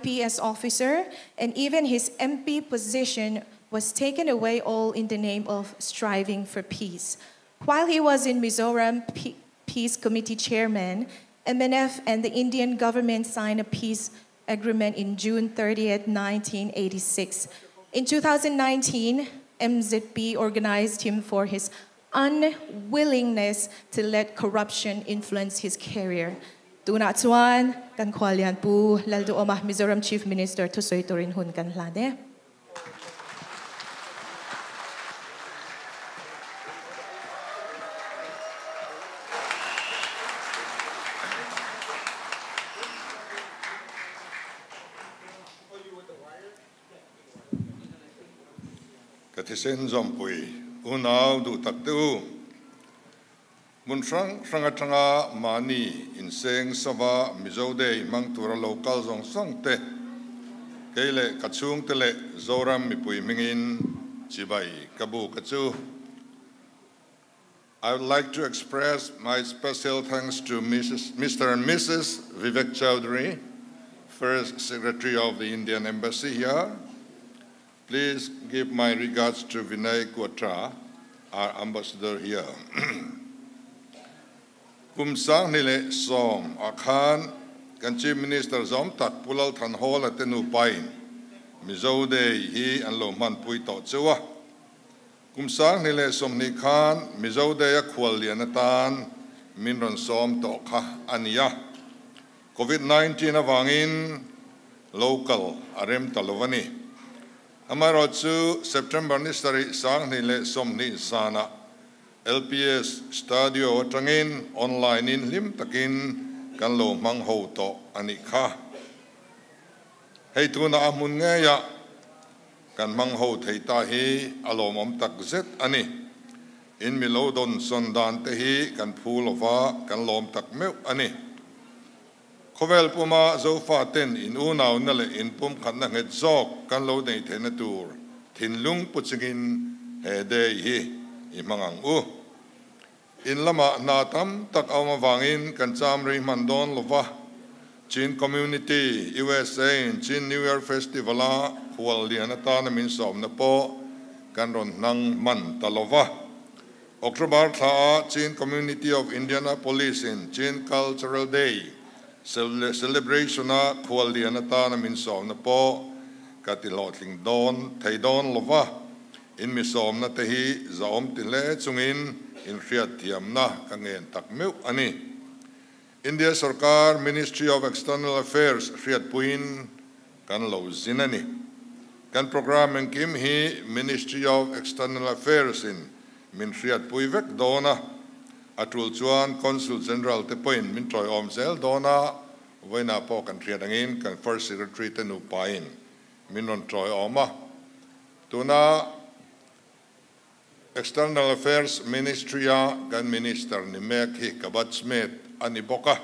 IPS officer, and even his MP position was taken away, all in the name of striving for peace. While he was in Mizoram Peace Committee chairman, MNF and the Indian government signed a peace agreement in June 30th, 1986. In 2019, MZP organized him for his unwillingness to let corruption influence his career. Tunah chuan kan khualian Pu Lalduhoma Mizoram Chief Minister thusawi turin hun kan hlan e. Ka thisen zawmpui unau duh tak te u. Hmun hrang hrang atanga mahni inseng sava Mizo Day hmang tura lo kal zawng zawng te, kei leh ka chhungte leh Zoram mipui hmingin chibai ka bu ka chu. I would like to express my special thanks to Mister and Missus Vivek Chaudhary, First Secretary of the Indian Embassy here. Please give my regards to Vinay Kwatra, our ambassador here. Kum 2010 ah khan kan Chief Minister zawm tak Pu Lal Thanhawla te nupain Mizo Day hi an lo hmanpui tawh cheu a. Kum 2020 khan Mizo Day a khual lian atan min rawn sawm tawh kha a ni a. Covid-19 avangin local a rem ta lo a ni. Amaherawhchu September ni sarih 2020 zanah LPS Studio atangin online in hlim takin kan lo hmang ho tawh a nih kha. Hei tunah a hmun ngeiah kan hmang ho thei ta hi a lawmawm tak zet a ni. In mi lo dawn sawn dan te hi kan phu lova kan lawm tak meuh a ni. Khawvel puma Zofa ten in unauna leh in pumkhatna nghet zawk kan lo nei theihna tur thinlung pu chungin he day hi i hmang ang u. In lamah hna tam tak a awm avangin kan cham rei hman dawn lova, Chin Community USA in Chin New Year Festival a khual lian atana min sawmna pawh kan rawn hnang hman ta lova. October thla a Chin Community of Indianapolis in Chin Cultural Day celebration a khual lian atana min sawmna pawh ka ti hlawhtling dawn thei dawn lova, in mi sawmna te hi zahawm ti hle chungin in hriatthiamna ka ngen tak meuh a ni. India sorkar Ministry of External Affairs hriatpuiin kan lo zin a ni. Kan programme engkim hi Ministry of External Affairs in min hriatpui vek dawn a, a tul chuan Consul General te pawhin min tawiawm zel dawn a, vawiinah pawh kan hriat angin kan First Secretary te nupain min rawn tawiawm a. Tuna External Affairs Ministry-a kan Minister ni mek hi ka batchmate a ni bawk a,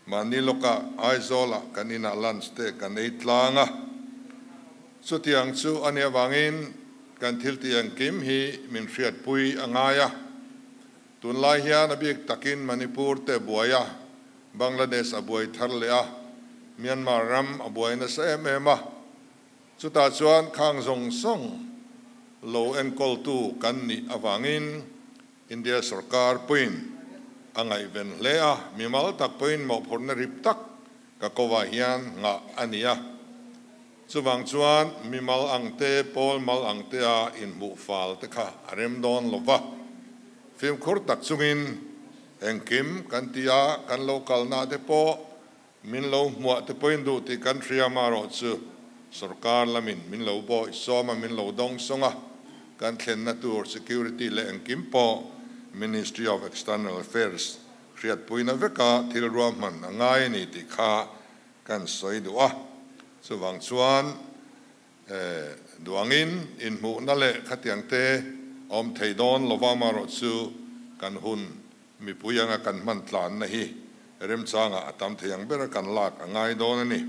mahni lawkah Aizawlah kan inah lunch te kan ei tlang a. Chutiang chu a nih avangin kan thil tih engkim hi min hriatpui a ngai a. Tunlai hian a bik takin Manipur te buai a, Bangladesh a buai thar leh a, Myanmar ram a buai nasa em em a. Chutah chuan khang zawng zawng lo enkawltu kan nih avangin India sorkar pawhin a ngaihven hle a, mimal tak pawhin mawhphurhna rip tak ka kovah hian nghah a ni a. Chuvang chuan mimal ang te, pawl mal ang tea inhmuh fal te kha a rem dawn lo va. Fimkhur tak chungin engkim kan ti a, kan lo kalna te pawh Min lo hmuah te pawhin duh tih kan hria marawh chu sorkar lamin min lo bawih sawm a, min lo dawng sawng a, kan thlenna tur security leh engkim pawh Ministry of External Affairs hriatpuina veka thil ruahman a ngai a ni tih kha kan sawi duh a. Chuvang chuan duangin inhmuhna leh khatiang te a awm thei dawn lova marawh chu kan hun Mipui anga kan hman tlanna hi remchangah a tam thei ang bera kan lak a ngai dawn a ni.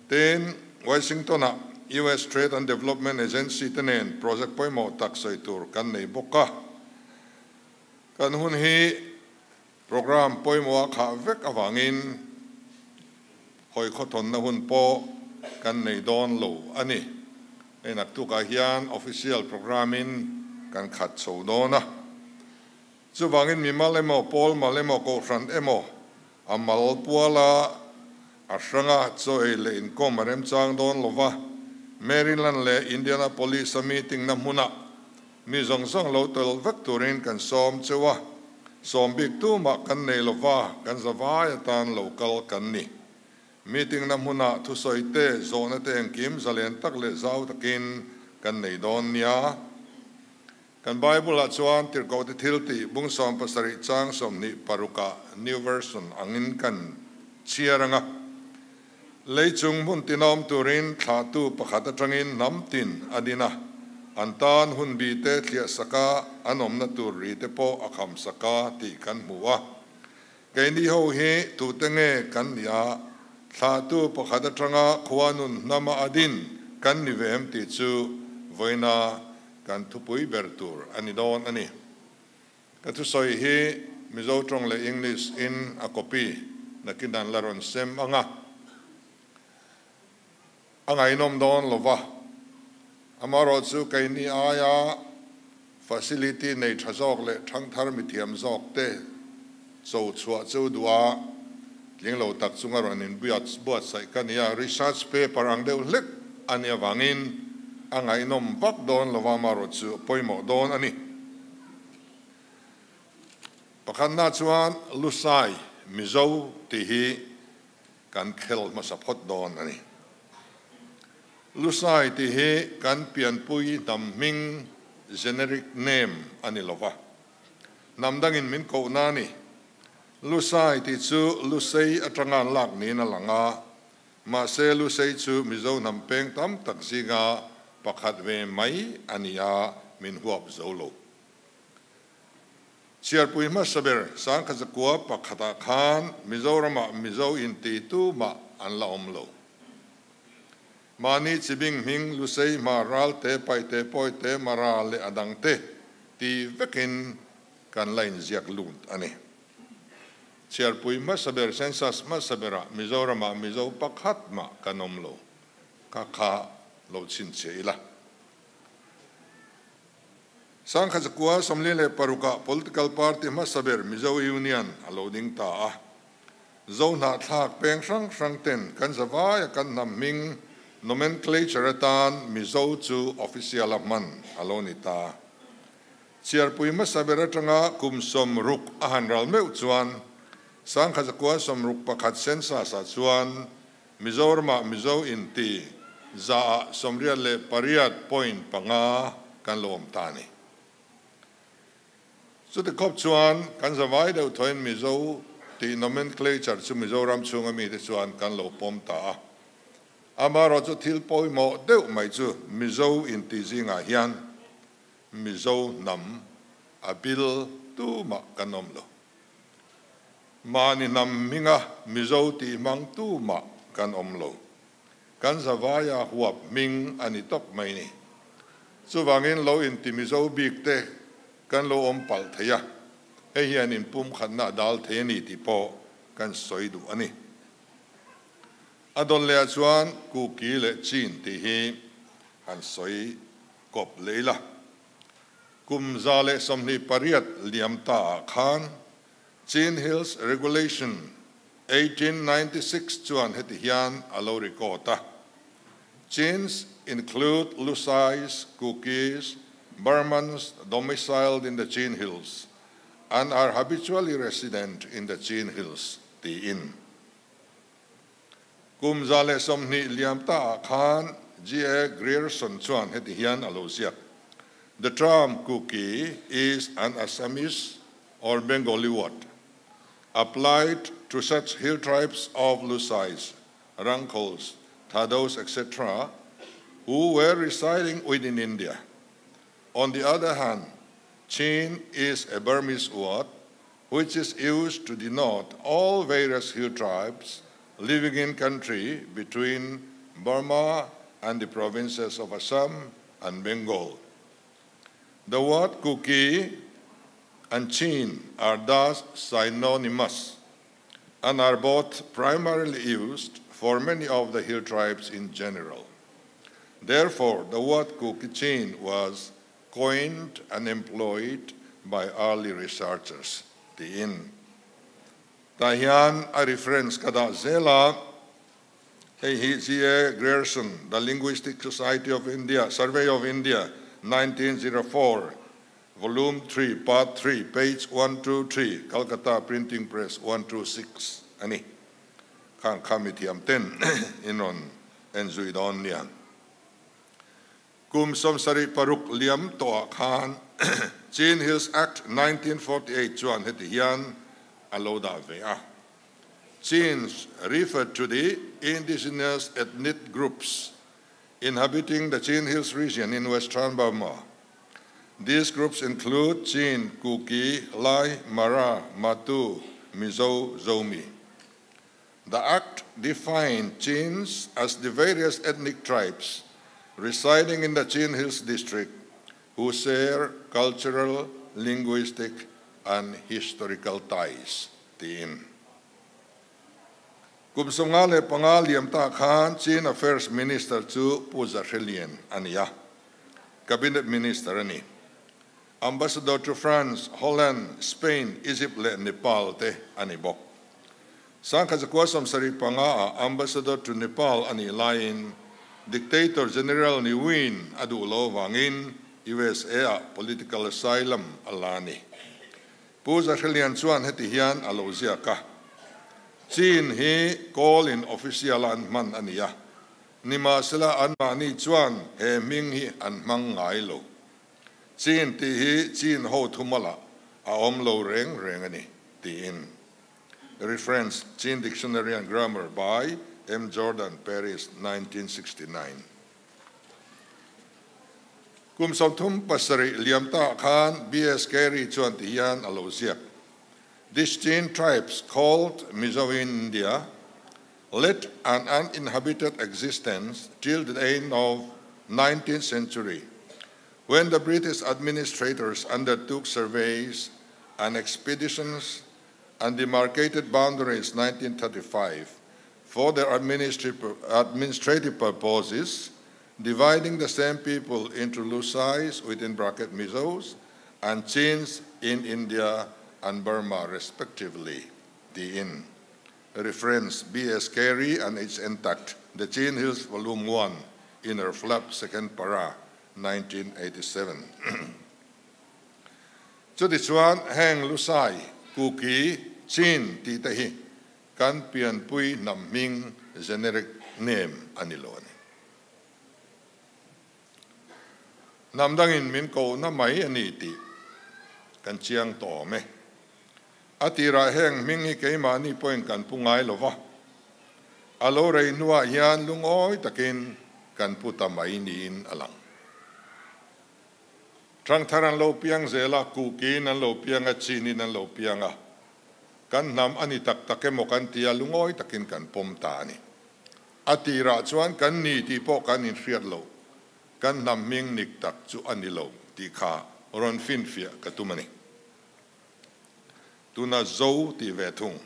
Tin, Washington-ah US Trade and Development Agency te nen project pawimawh tak sawi tur kan nei bawk a. Kan hun hi program pawimawh a khah vek avangin Hawi khawthawnna hun pawh kan nei dawn lo a ni. Hei naktukah hian official programme in kan khat chho dawn a. Chuvangin mimal emaw, pawl mal emaw, kohhran emaw a mal puala a hranga chaw ei leh inkawm a remchang dawn lo va, Maryland leh Indianapolis a meeting na hmuna mi zawng zawng lo tel vek turin kan sawm cheu a, sawm bik tumah kan nei lo va, kan zavai atan lo kal kan ni. Meeting na hmuna thusawi te, zawhna te engkim zalen tak leh zau takin kan nei dawn nia. Kan Bible ah chuan Tirhkohte thiltih bung 17 chang 26 ah New Version angin kan chhiar anga, Lei chung hmun tinawm turin thlahtu pakhat atangin hnam tin a din a, an tan hun bi te thliah saka an awmna tur ri te pawh a kham saka tih kan hmu a. Keini ho hi tute nge kan nih a, thlahtu pakhat atanga khuanun hnama a din kan ni ve em tih chu vawiina kan thupui ber tur a ni dawn a ni. Ka thusawi hi Mizo tawng leh English in a copy nakin an la rawn sem ang a, a ngaihnawm dawn lo va, amaherawhchu keini aia facility nei tha zawk leh thangthar mithiam zawk te cho chhuah chu duh a, tling lo tak chunga rawn inbuatsaih ka ni a, research paper ang deuh hlek a nih avangin a ngaihnawm vak dawn lo va, amaherawhchu a pawimawh dawn a ni. Pakhatna chuan Lusai Mizo tih hi kan khel hmasa phawt dawn a ni. Lusai tih hi kan pianpui hnam hming, generic name, a ni lova, hnam dangin min kohna a ni. Lusai tih chu Lusei atanga an lak niin a lang a, mahse Lusei chu Mizo hnam peng tam tak zinga pakhat ve mai a ni a, min huap zo lo. Chhiarpui hmasa ber Sangkhazakua pakhatah khan Mizoramah Mizo inti tumah an la awm lo. Mahni chibing hming Lusei, Hmar, Ralte, Paite, Pawite, Mara leh a dangte ti vekin kan la inziak lut a ni. Chhiarpui hmasa ber Census hmasa berah Mizoramah Mizo pakhat mah kan awm lo. Ka kha lo chhinchhiah ila. Sangkhazakua 46 ah political party hmasa ber Mizo Union a lo ding ta a. Zo hnahthlak peng hrang hrang ten kan zavai a kan hnam hming nomenclature atan Mizo chu official a hman a lo ni ta. Chhiarpui hmasa ber atanga kum 60 a han ral meuh chuan Sangkhazakua 61 census ah chuan Mizoramah Mizo inti zaah 88.5 kan lo awm ta a ni. Chuti khawp chuan kan zavai deuh thawin Mizo tih nomenclature chu Mizoram chhunga mite chuan kan lo pawm ta a. Amaherawh chu thil pawimawh deuh mai chu Mizo inti zingah hian Mizo hnam a bil tumah kan awm lo. Mahni hnam hminga Mizo tih hmang tumah kan awm lo. Kan zavaia huap hming a ni tawp mai ni. Chuvangin lo inti Mizo bik te kan lo awm palh thei a, hei hian inpumkhatna a dal thei a ni tih pawh kan sawi duh a ni. A dawn lehah chuan Kuki leh Chin tih hi han sawi kawp leh ila. Kum 128 liam ta ah khan Chin Hills Regulation 1896 chuan heti hian a lo record a, Chins include Lusais, Kukis, Burmans domiciled in the Chin Hills and are habitually resident in the Chin Hills tiin. Kum 120 liam ta ah khan G.A. Grierson chuan heti hian a lo ziak, The term Kuki is an Assamese or Bengali word applied to such hill tribes of Lusais, Rangkhols, Thados, etc., who were residing within India. On the other hand, Chin is a Burmese word which is used to denote all various hill tribes living in country between Burma and the provinces of Assam and Bengal. The word Kuki and Chin are thus synonymous and are both primarily used for many of the hill tribes in general. Therefore, the word Kuki-Chin was coined and employed by early researchers. Tiin. Tah hian a reference ka dah zel a, hei hi G.A. Grierson, The Linguistic Society of India, Survey of India, 1904, Volume 3, Part 3, page 123, Calcutta Printing Press, 126 a ni. Khang kha mithiam ten in rawn en zui dawn nia. Kum 76 liam tawhah khan Chin Hills Act 1948 chuan heti hian a lo dah ve a, Chins referred to the indigenous ethnic groups inhabiting the Chin Hills region in western Burma. These groups include Chin, Kuki, Lai, Mara, Matu, Mizo, Zomi. The Act defined Chins as the various ethnic tribes residing in the Chin Hills district who share cultural, linguistic and historical ties, tiin. Kum 55 liam ta khan Chin Affairs Minister chu Pu Za Hre Lian a ni a, Cabinet Minister a ni. Ambassador to France, Holland, Spain, Egypt leh Nepal te a ni bawk. 1975 ah Ambassador to Nepal a nih laiin Dictator General Ne Win a duh lo avangin USA ah political asylum a la a ni. Pu Za Hre Lian chuan heti hian a lo ziak a, Chin hi call in official a an hman a ni a, nimahsela anmahni chuan he hming hi an hmang ngai lo. Chin tih hi Chin ho thumalah a awm lo reng reng a ni, tiin. Reference, Chin Dictionary and Grammar by M. Jordan, Paris, 1969. Kum 37 liam ta khan B.S. Carey chuan ti hian a lo ziak. These Chin tribes called Mizo in India led an uninhabited existence till the end of 19th century when the British administrators undertook surveys and expeditions and demarcated boundaries 1935 for their administrative purposes, dividing the same people into Lusais within bracket Mizos and Chins in India and Burma respectively. Tiin reference B.S. Carey and its intact, The Chin Hills Volume 1, Inner Flap, Second Para, 1987. Chutichuan heng Lusai, Kuki, Chin tih te hi kan pianpui hnam hming, generic name, a ni lo a ni. Hnam dangin min kohna mai a ni tih kan chiang tawh awm e. A tirah heng hming hi keimahni pawhin kan pu ngai lo va, a lo rei hnuah hian lungawi takin kan pu ta mai niin a lang. Thangthar an lo piang zel a, Kukiin an lo piang a, Chinin an lo piang a, kan hnam a ni tak tak emaw kan ti a, lungawi takin kan pawm ta a ni. A tirah chuan kan ni tih pawh kan inhriat lo, kan hnam hming nik tak chu a ni lo tih kha rawn finfiah ka tum a ni. Tuna Zo tih ve thung.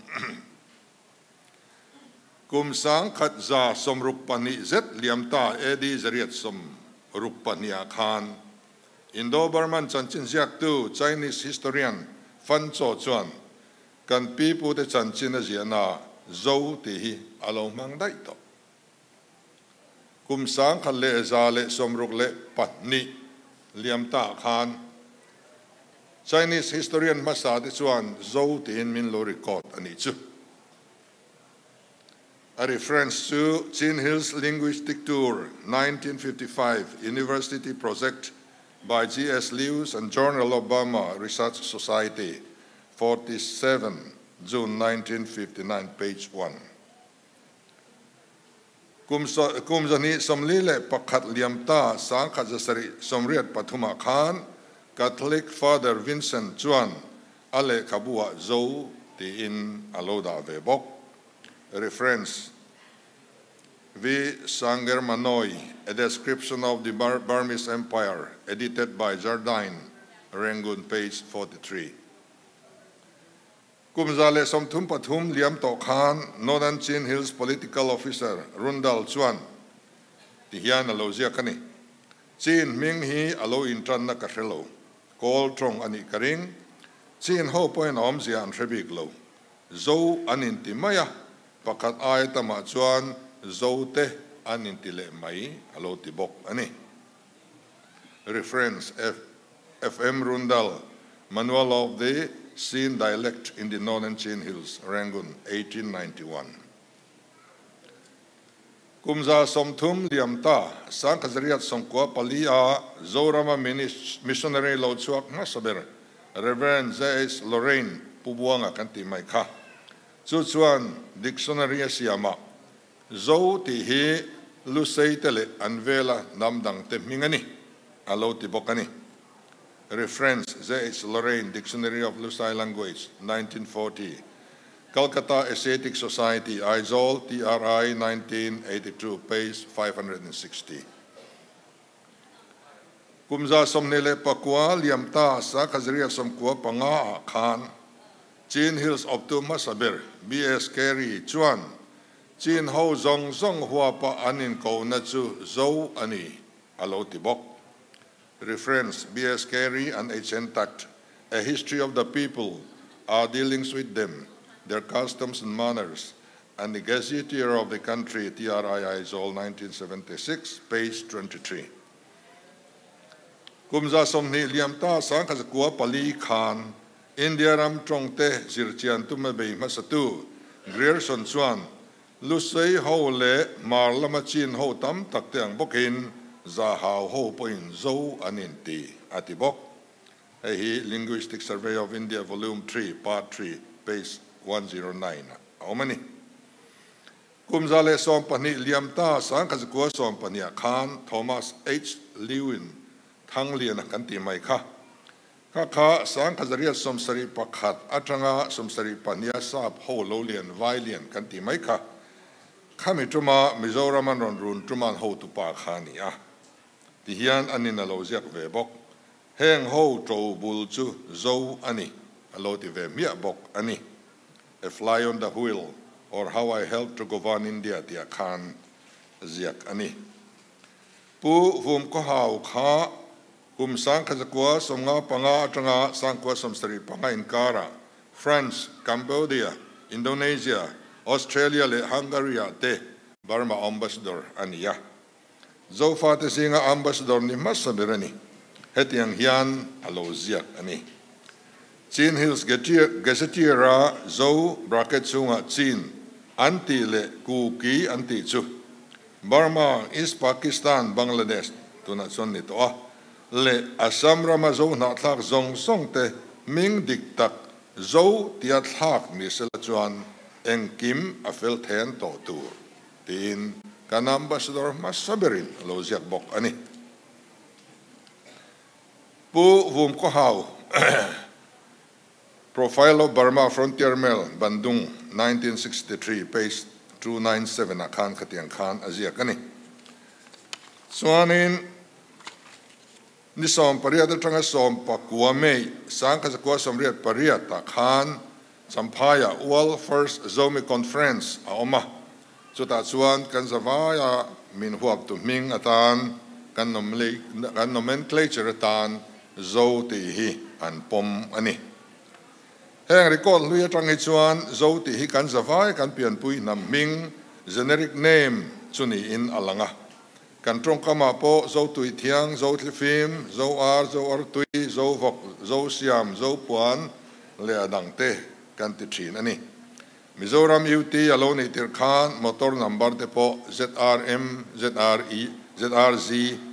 Kum 1162 zet liam ta AD 862 ah khan Indo-Burman chanchin ziaktu Chinese historian Fan Cho chuan kan pipute chanchin a ziahna Zo tih hi a lo hmang daih tawh. Kum 1162 liam ta khan Chinese historian hmasa te chuan Zo tiin min lo record a nih chu. A reference chu Chin Hills Linguistic Tour 1955 University Project by GS Lewis and Journal of Burma Research Society 47 June 1959 page 1. Kum 241 liam ta 1783 ah khan Catholic Father Vincent chuan a lehkhabu ah Zo tiin a lo dah ve bawk. Reference, V. Sangermanoi, A Description of the Burmese Empire, edited by Jardine, Rangoon, page 43. Kum 133 liam tawh khan Northern Chin Hills Political Officer Rundal chuan ti hian a lo ziak a ni. Chin hming hi a lo intanna ka hre lo. Kawl tawng a nih ka ring. Chin ho pawhin a awmzia an hre bik lo. Zo an inti mai a, pakhat aia tamah chuan Zote an inti leh mai a lo ti bawk a ni. Reference, FM Rundal, Manual of the Chin Dialect in the Northern Chin Hills, Rangoon, 1891. Kum 130 liam ta, 1894 a Zorama missionary lo chhuak hmasa ber Rev. JH Lorraine Pu Buanga kan tih mai kha. Chu chuan dictionary a siamah Zo tih hi Lusei te leh an vela hnam dang te hming a ni, a lo ti bawk a ni. Reference, JH Lorraine, Dictionary of Lusai Language, 1940, Calcutta Asiatic Society, Aizawl, TRI, 1982, page 560. Kum 29 liam ta 1995 ah khan Chin Hills awptu hmasa ber BS Carey chuan Chin ho zawng zawng huapa an inkohna chu Zo a ni a lo ti bawk. Reference, BS Carey and HN Tact, A History of the People, Our Dealings with Them, Their Customs and Manners, and the Gazetteer of the Country, TRI Aizawl, 1976, page 23. Kum 20 liam ta 1904 khan India ram tawngte zirchian tuma bei hmasatu Grierson chuan Lusei ho leh Hmar lama Chin ho tam tak te ang bawkin Zahau ho pawhin Zo an inti a ti bawk. Hei hi Linguistic Survey of India Volume 3 Part 3 page 109 ah a awm a ni. Kum 112 liam ta 1912 ah khan Thomas H. Lewin Thangliana kan tih mai kha Kha kha 1871 atanga 72 a sap ho lo lian vai lian kan tih mai kha. Khami tuma Mizoram an rawn run tuman hotupa kha a ni a. Tihian an in a lo ziak ve bawk. Heng ho to bul chu Zo a ni a lo ti ve hmiah bawk a ni. A Fly on the Wheel or How I Helped to Govern India tih ah khan ziak a ni. Pu Vumkawhau kha Kum 1995 atanga 1975 inkarah France, Cambodia, Indonesia, Australia leh Hungary-ah te Burma Ambassador a ni a. Zofate zinga Ambassador ni hmasa ber a ni. Hetiang hian a lo ziak a ni. Chin Hills Gazetteer-a Zo bracket chhungah Chin an tih leh Kuki an tih chu Burma, East Pakistan, Bangladesh, tunah chuan ni tawh a, leh Assam rama Zo hnahthlak zawng zawng te hming dik tak Zo tia thlak ni sela chuan engkim a fel then tawh tur tiin kan Ambassador hmasa berin a lo ziak bawk a ni. Pu Vumkawhau Profile of Burma Frontier Mail, Bandung, 1963, page 297 ah khan khatiang khan a ziak a ni. Chuanin ni 18 atanga 19 May 1988 ah khan Champhaiah World First Zomi Conference a awm a, chutah chuan kan zavaia min huaptu hming atan kan nomenclature atan Zo tih hi an pawm a ni. Heng record hlui atang hi chuan Zo tih hi kan zavai kan pianpui hnam hming, generic name, chu niin a lang a. Kan tawngkamah pawh Zo tui thiang, Zo thlifim, Zo ar, Zo artui, Zo vawk, Zo siam, Zo puan leh a dangte kan ti thin a ni. Mizoram UT a lo nih tirh khan motor number te pawh ZRM, ZRE, ZRZ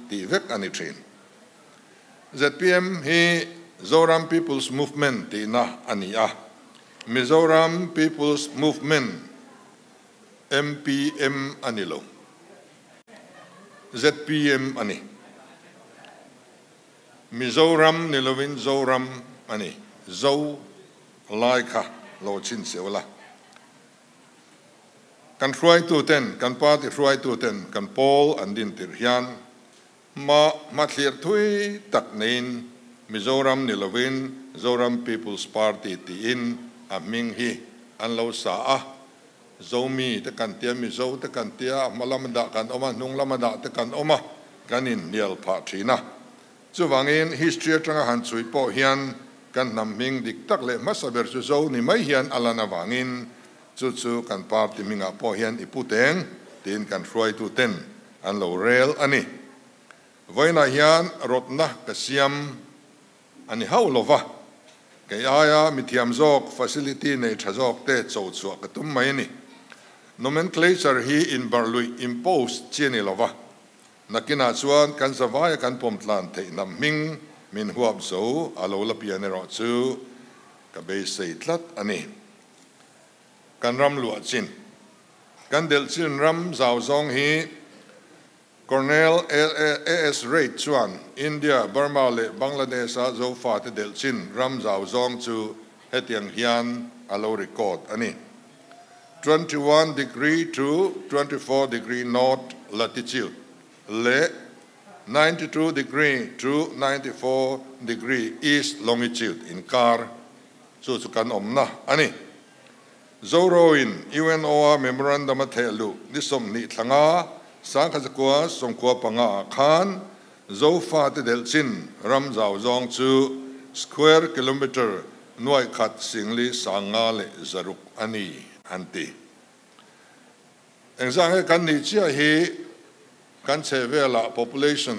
tih vek a ni thin. Zpm hi Zoram People's Movement tihna a ni a, Mizoram People's Movement, MPM, a ni lo, zpm a ni. Mizoram ni lovin Zoram a ni, Zo lai kha lo chhinchhiau la. Kan hruaituten, kan party hruaituten kan pawl an din tirh hian Hma hmathlir thui tak neiin Mizoram ni lovin Zoram People's Party tiin a hming hi an lo sa a, Zomi te kan tia, Mizo te kan tia, a hma lama dah kan awm a, hnung lama dah te kan awm a, kan inhnial phah thin a. Chuvangin history atanga han chhui pawh hian kan hnam hming dik tak leh hmasa ber chu Zo ni mai hian a lan avangin chu chu kan party hmingah pawh hian i pu teng tiin kan hruaitu ten an lo rel a ni. Vawiinah hian rawtna ka siam a ni hauh lova, kei aia mithiam zawk facility nei tha zawk te cho chhuah ka tum mai a ni. Nomenclature hi inbarhluih, impose, chi a ni lova, Nakinah chuan kan zavaia kan pawm tlan theih hnam hming min huap zo a lo la pian erawh chu ka beisei tlat a ni. Kan ram luah chin, kan delh chin ram zau zawng hi Colonel AS Reid chuan India, Burma leh Bangladesh-a Zofate delh chin ram zau zawng chu hetiang hian a lo record a ni. 21 degree to 24 degree north latitude leh 92 degree to 94 degree east longitude inkar chu chu kan awmna a ni. Zoroin UNO-a memorandum a theh luh ni 20 thlanga 1995 ah khan Zofate delh chin ram zau zawng chu square kilometre nuaikhat singli 5600 a ni, an ti. Engzah nge kan nih chiah hi kan chhehvelah population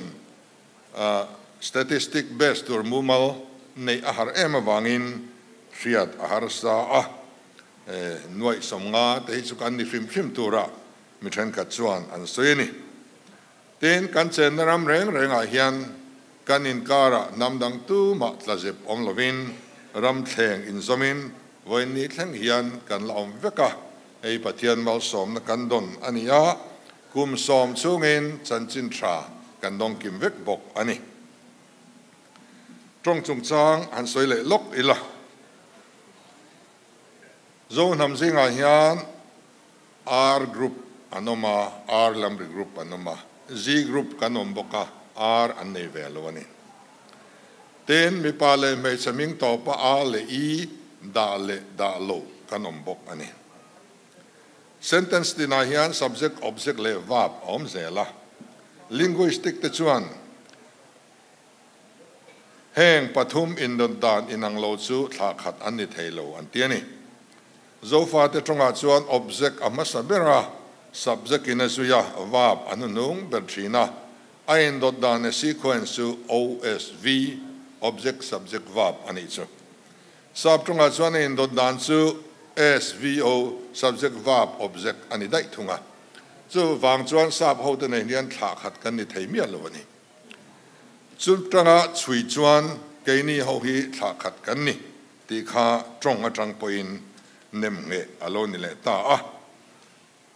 statistic base tur mumal neih a har em avangin hriat a harsa a, nuaih 50 te hi chu kan ni hrim hrim tura mi thenkhat chuan an sawi a ni. Tin, kan chenna ram reng rengah hian kan inkarah hnam dang tumah tlazep awm lovin ram thleng inzawmin vawiin thleng hian kan la awm vek a, hei Pathian malsawmna kan dawn a ni a, kum 10 chhungin chanchin tha kan dawng kim vek bawk a ni. Tawng chungchang han sawi leh lawk ila. Zo hnam zingah hian R group an awm a, R lamri group an awm a, Z group kan awm bawk a, R an nei ve lo a ni. Tin, mipa leh hmeichhe hming tawpa A leh I dah leh dah lo kan awm bawk a ni. Sentence tinah hian subject, object leh verb a awm zel a. Linguistic te chuan heng pathum indawt dan inang lo chu thlah khat an ni thei lo an ti a ni. Zofate tawngah chuan object a hmasa ber a, subject in a zui a, verb a hnuhnung ber thin a. A indawt dan a sequence chu OSV, object subject verb, a nih chu. Sap tawngah chuan a indawt dan chu SVO, subject verb object, a ni daih thung a. Chuvang chuan sap hote nei hian thlah khat kan ni thei miah lo a ni. Chu tanga chhui chuan keini ho hi thlah khat kan ni tih kha tawng atang pawhin nem nge a lo ni leh ta a.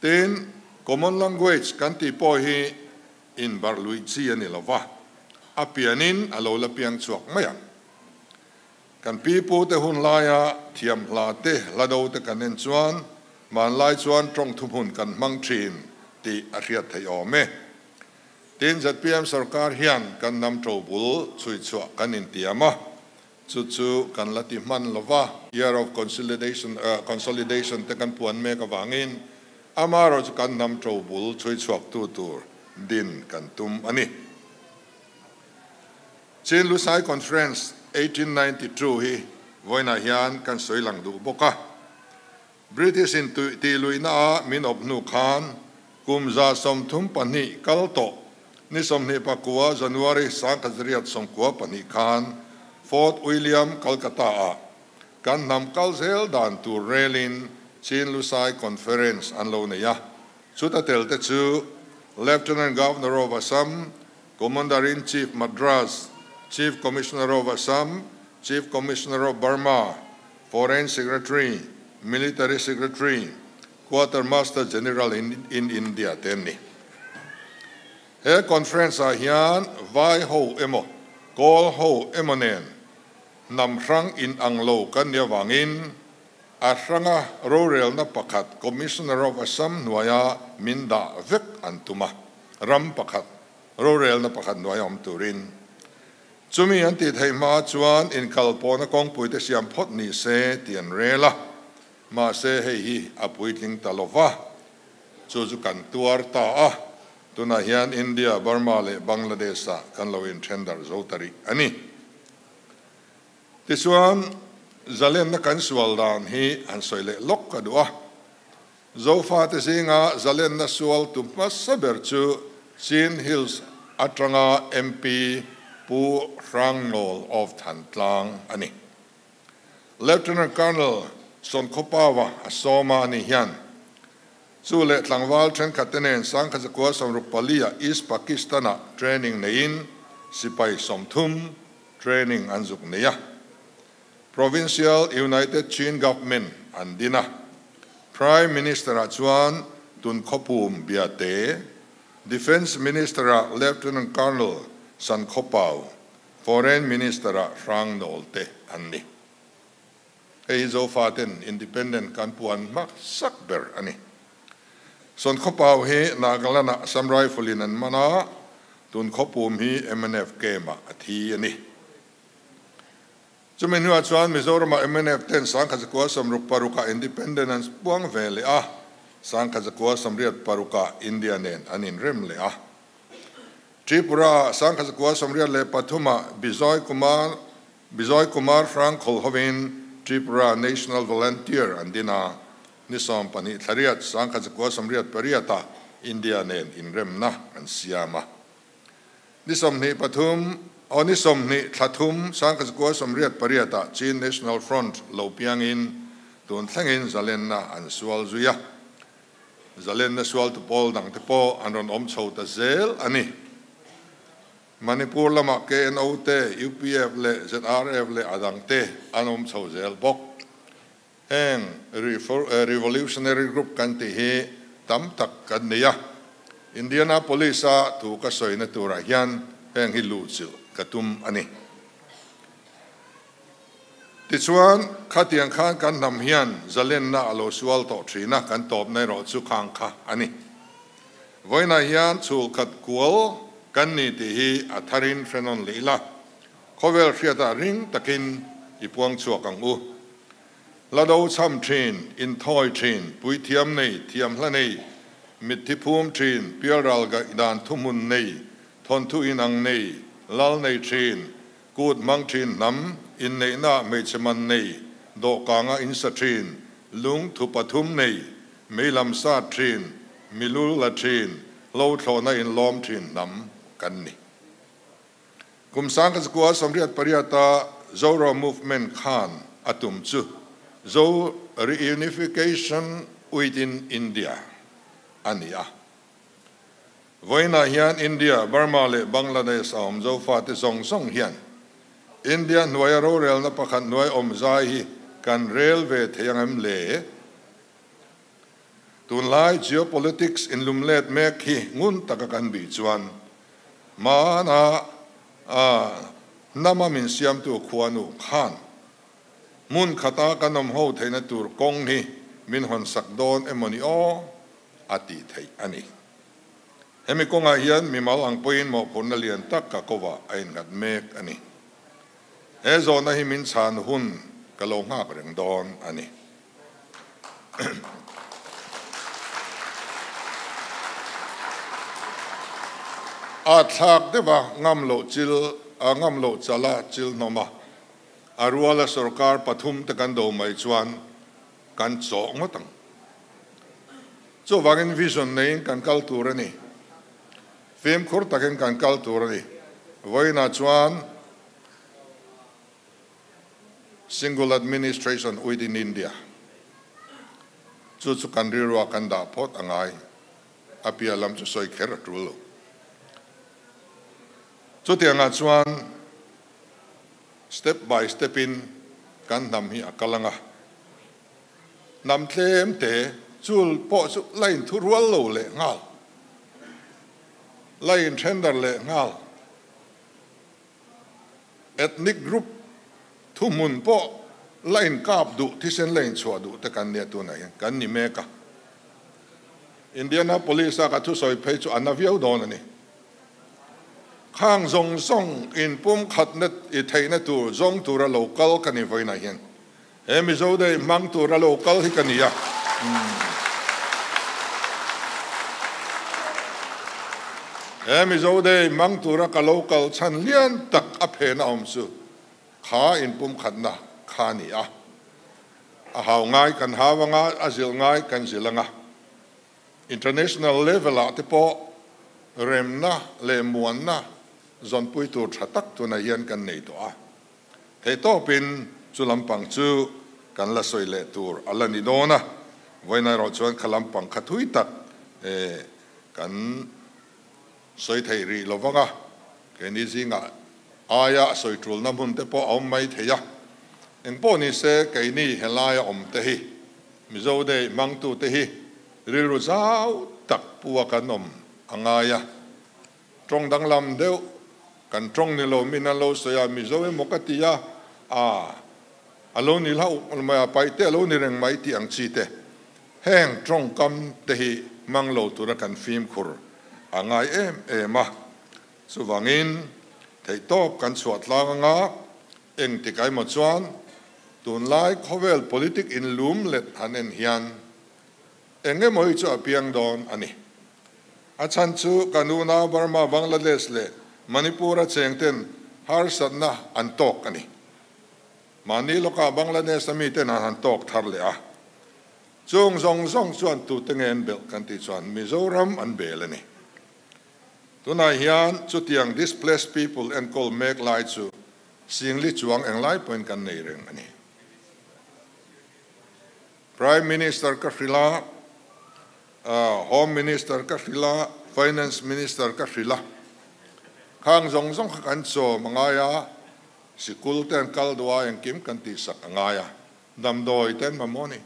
Tin, common language kan tih pawh hi inbarh luih chi a ni lo va, a pianin a lo la piang chhuak mai ang. Kan pi pu te hun laia thiam hla te hla do te kan en chuan hmanlai chuan tawng thuhmun kan hmang thin tih a hriat theih awm e. Tin, zpm sorkar hian kan hnam to bul chhui chhuah kan intiam a, chu chu kan la ti hman lova. Year of consolidation consolidation te kan puan mek avangin amaherawh chu kan hnam to bul chhui chhuak tu tur din kan tum a ni. Chin Lusai Conference 1892 hi vawiinah hian kan sawi lang duh bawk a. British in tih luihna a min awp hnu khan kum 132 kal tawh ni 29 January 1992 khan Fort William Calcutta ah kan hnam kal zel dan tur relin Chin Lusai Conference an lo nei a. Chuta tel te chu Lieutenant Governor of Assam, Commander-in-Chief Madras, Chief Commissioner of Assam, Chief Commissioner of Burma, Foreign Secretary, Military Secretary, Quartermaster General in India te an ni. He conference ah hian vai ho emaw, kawl ho emaw nen hnam hrang inang lo kan nih avangin a hranga rorelna pakhat Commissioner of Assam hnuaia min dah vek an tum a, ram pakhat rorelna pakhat hnuaia awm turin. Chumi an tih theih hma chuan inkalpawhna kawngpuite siam phawt ni se tih an rel a, mahse hei hi a puitling ta lo va, chu chu kan tuar ta a, tunah hian India, Burma leh Bangladesh-ah kan lo inthen darh zo ta rih a ni. Tichuan, zalenna kan sual dan hi han sawi leh lawk ka duh a. Zofate zinga zalenna sual tu hmasa ber chu Chin Hills atanga MP Pu Hrangnawl of Thantlang a ni. Lieutenant Colonel Sawnkhawpaua a sawm a anih hian chu leh tlangval thenkhatte nen Sangkhazakua sawmruk palia East Pakistan-ah training neiin sipai 30 training an zuk nei a. Provincial United Chin Government an din a, Prime Minister-ah chuan tun khawpum Biate, Defence Minister-ah Lieutenant Colonel San Khawpau, Foreign Minister-ah Hrang Nawl te an ni. Hei hi Zofaten Independent kan puan hmasak ber a ni. Sawn Khawpau hi Nagaland-ah Assam Rifle-in an man a, tun khawpum hi mnf camp-ah a thi a ni. Chumi hnuah chuan Mizoramah mnf ten 1966-ah Independent an puang ve leh a, 1986-ah India nen an inrem leh a. Tripura-ah 1983-ah Bijoy Kumar Bijoy Kumar Hrangkhawl hovin Tripura National Volunteer an din a, ni 12 thlariat 1988-ah India nen inremna an siam a. Ni 23 aw ni 20 thla thum 1988 ah Chin National Front lo piangin tun thlengin zalenna an sual zui a. Zalenna sualtu pawl dangte pawh an rawn awm chho ta zel a ni. Manipur lamah KNO te, UPF leh ZRF leh a dangte an awm chho zel bawk. Heng revolutionary group kan tih hi tam tak kan nei a, Indianapolis-a thu ka sawina turah hian heng hi luhchilh ka tum a ni. Tichuan, khatiang khan kan hnam hian zalenna a lo sual tawh thin a, kan tawpna erawh chu khang kha a ni. Vawiinah hian chhulkhat kual kan ni tih hi a tharin hre nawn leh ila, Khawvel hriatah ring takin i puang chhuak ang u. Hla do chham thin, inthawi thin, puithiam nei, thiamhla nei, mitthi phum thin, pialral gaihdan thuhmun nei, thawnthu inang nei, lal nei thin, kut hmang thin hnam, inneihna hmeichhe man nei, dawhkanga insa thin, lung thu pathum nei, meilam sat thin, milul la thin, hlo thlawhna inlawm thin hnam kan ni. Kum 1988-a Zoro Movement khan a tum chu Zo Reunification within India a ni a. Vawiinah hian India, Burma leh Bangladesh a awm Zofate zawng zawng hian India hnuaia rorelna pakhat hnuai awm zai hi kan rel ve thei ang em le? Tunlai geopolitics inlumlet mek hi ngun taka kan bih chuan hmana hnama min siamtu khuanu khan hmun khata kan awm ho theihna tur kawng hi min hawn sak dawn emawni aw a tih theih a ni. Hemi kawngah hian mimal ang pawhin mawhphurhna lian tak ka kovah a innghat mek a ni. He zawhna hi min chhan hun ka lo nghak reng dawn a ni. A thlak deuh a, ngam loh chil, a ngam loh chal a chil hnawm a. A ruala sorkar pathum te kan do mai chuan kan chawh ngawt ang. Chuvangin vision neiin kan kal tur a ni. Fimkhur takin kan kal tur a ni. Vawiinah chuan Single administration within India chu chu kan rilrua kan dah phawt a ngai, a piah lam chu sawi kher a tul lo. Chutiangah chuan step by step in kan hnam hi a kal ang a, hnam tlem te chul pawh chu la inthu rual lo leh nghal, la inthen-dar leh nghal. Ethnic group thuhmun pawh la inkap duh, thisen la inchhuah duh te kan nia tunah hian kan ni mek a. Indianapolis a ka thusawi phei chu a na viau dawn a ni. Khang zawng zawng inpumkhatna i theihna tur zawng tura lo kal ka ni vawiinah hian he Mizo Day hmang tura lo kal hi ka ni a. He Mizo Day hmang tura ka lo kal chhan lian tak a phen a awm chu kha inpumkhatna kha a ni a. A hau ngai kan hau anga, a zilh ngai kan zilh anga. International level ah te pawh remna leh muanna zawnpui tur tha tak tunah hian kan nei tawh a. Theihtawpin chu lampang chu kan la sawi leh tur a la ni dawn a, vawiin erawh chuan kha lampang kha thui tak kan sawi theih rih lo vang a, keini zingah aia sawi tulna hmun te pawh a awm mai thei a. Engpawh ni se keini helaia awm te hi Mizo Day hmangtute hi rilru zau tak pu a kan awm a ngai a, tawng danglam deuh kan tawng ni lo min an lo sawi a, Mizo emaw ka ti a, a a lo ni hlauh mai a, paihte a lo ni reng mai tih ang chi te, heng tawngkam te hi hmang lo tura kan fimkhur a ngai em em a, chuvangin theihtawp kan chhuah tlang anga Engtik aimaw chuan tunlai khawvel politic inlum let han en hian eng emaw hi chu a piang dawn a ni. A chhan chu kan unau Burma, Bangladesh leh Manipur-a chengten harsatna an tawk a ni. Mahni lawkah Bangladesh-a miten an han tawk thar leh a. Chung zawng zawng chuan tute nge an belh kan tih chuan Mizoram an bel a ni. Tunah hian chutiang displaced people enkawl mek lai chu Singli chuang englai pawhin kan nei reng a ni. Prime Minister ka hrilh a, Home Minister ka hrilh a, Finance Minister ka hrilh a. Khang zawng zawng kha kan chawm a ngai a, sikul te an kal duh a, engkim kan tihsak a ngai a, damdawi te an mamawh a ni.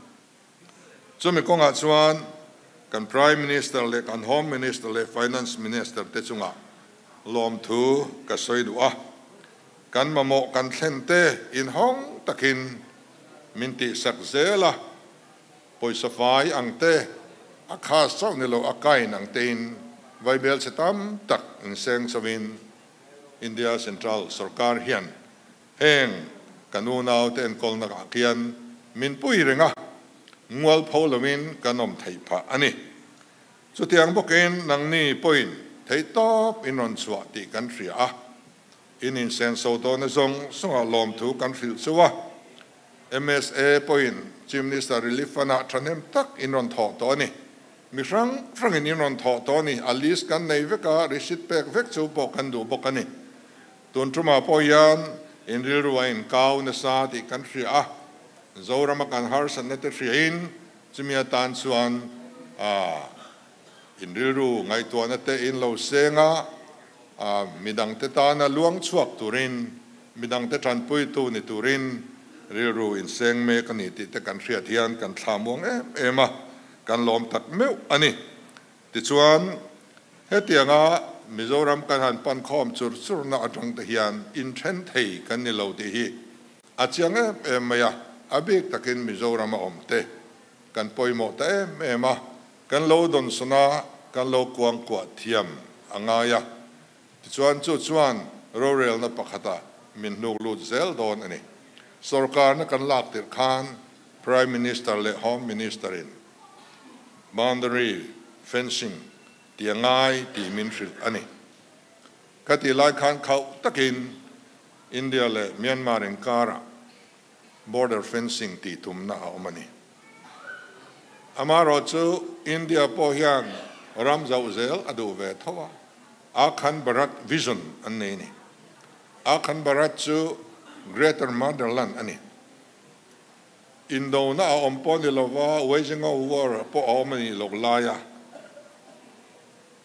Chumi kawngah chuan kan Prime Minister leh kan Home Minister leh Finance Minister te chungah lawmthu ka sawi duh a, kan mamawh kan thlen te inhawng takin min tihsak zel a, pawisa fai ang te, a khas chauh ni lo a kain ang tein vaibel chhe tam tak inseng chauhin India Central sorkar hian Heng kan unaute enkawlna ah khian min pui reng a, mualpho loin kan awm theih phah a ni. Chutiang bawkin nangni pawhin theihtawp in rawn chhuah tih kan hria a, in insenso tawhna zawng zawngah lawmthu kan hrilh chu a. MSA pawhin Chief Minister Relief Fund-ah thahnem tak in rawn thawh tawh a ni. Mi hrang hrangin in rawn thawh tawh a ni. A list kan nei vek a, receipt pek vek chu pawh kan duh bawk a ni. Tun tumah pawh hian in rilru a inkau nasa tih kan hria a, Zorama kan harsatna te hriain chumi atan chuan in rilru ngaihtuahna te in lo seng a, midangte tana luang chhuak turin, midangte tanpuitu ni turin rilru in seng mek a ni tih te kan hriat hian kan thla muang em em a, kan lawm tak meuh a ni. Tichuan, hetianga Mizoram kan han pan khawm chur churna atang te hian inthen thei kan ni lo tih hi a chiang em em mai a, a bik takin Mizoram a awm te kan pawimawh ta em em a, kan lo dawnsawn a, kan lo kuangkuah thiam a ngai a. Tichuan, chu chuan rorelna pakhata min hnuk lut zel dawn a ni. Sorkarna kan lak tirh khan Prime Minister leh Home Minister-in Boundary fencing tih a ngai tih min hrilh a ni. Ka tih lai khan khauh takin India leh Myanmar inkarah border fencing tih tumna a awm a ni. Amaherawh chu India pawh hian ram zauh zel a duh ve tho a, Akhand Bharat vision an nei a ni. Akhand Bharat chu Greater Motherland a ni. Indona a awm pawh ni lova, waging of war pawh a awm a nih loh laia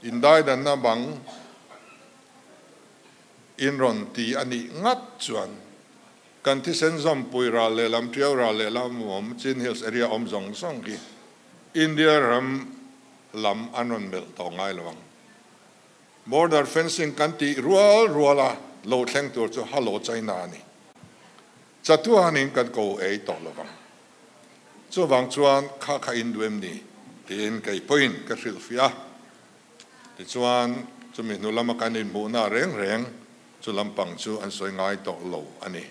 indaidanna bang in rawn ti a nih ngat chuan kan thisen zawmpui ral lehlam, Tiau ral lehlam awm, Chin Hills area awm zawng zawng hi India ram lam an rawn melh tawh ngai lo ang. Border fencing kan tih rual ruala lo thleng tur chu Hello China a ni. Chatuanin kan ko ei tawh lo vang. Chuvang chuan kha kha in duh em ni? tiin kei pawhin ka hrilhfiah a. Tichuan Chumi hnu lama kan inhmuhna reng reng chu lampang chu an sawi ngai tawh lo a ni.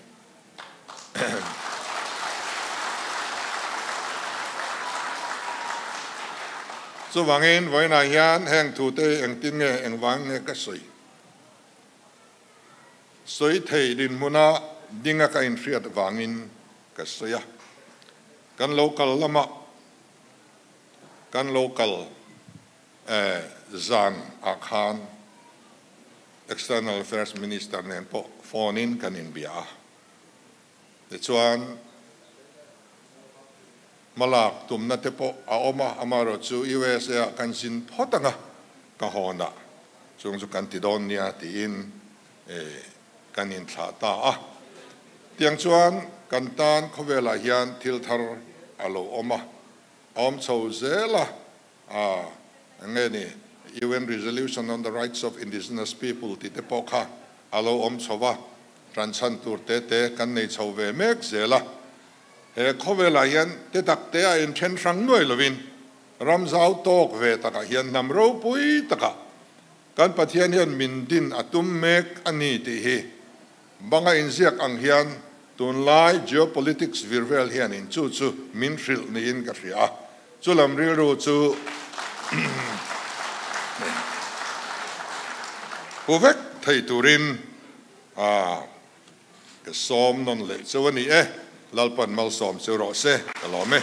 Chuvangin vawiinah hian heng thute hi engtin nge engvang nge ka sawi? Sawi thei dinhmuna dinga ka inhriat vangin ka sawi a. Kan lo kal lamah kan lo kal zan ah khan External Affairs Minister nen pawh phone in kan inbia a. Tichuan hmalak tumna te pawh a awm a, amaherawh chu USA ah kan zin phawt ang a, ka hawn ah chung chu kan ti dawn nia tiin kan inthlah ta a. Tiang chuan kan tan khawvelah hian thil thar a lo awm a, a awm chho zel a, a eng nge ni UN Resolution on the Rights of Indigenous People tih te pawh kha a lo awm chho va, ṭanchhan tur te te kan nei chho ve mek zel a. He khawvelah hian te tak te a inṭhen hrang nuai lovin ram zau tawk ve takah hian hnam ropui takah kan Pathian hian min din a tum mek a ni tih hi banga inziak ang hian tunlai geopolitics vir vel hianin chu chu min hrilh niin ka hria a, chu lam rilru chu pu vek thei turin ka sawm nawn leh cheu a ni e, Lalpan malsawm cheu rawh se, ka lawm e.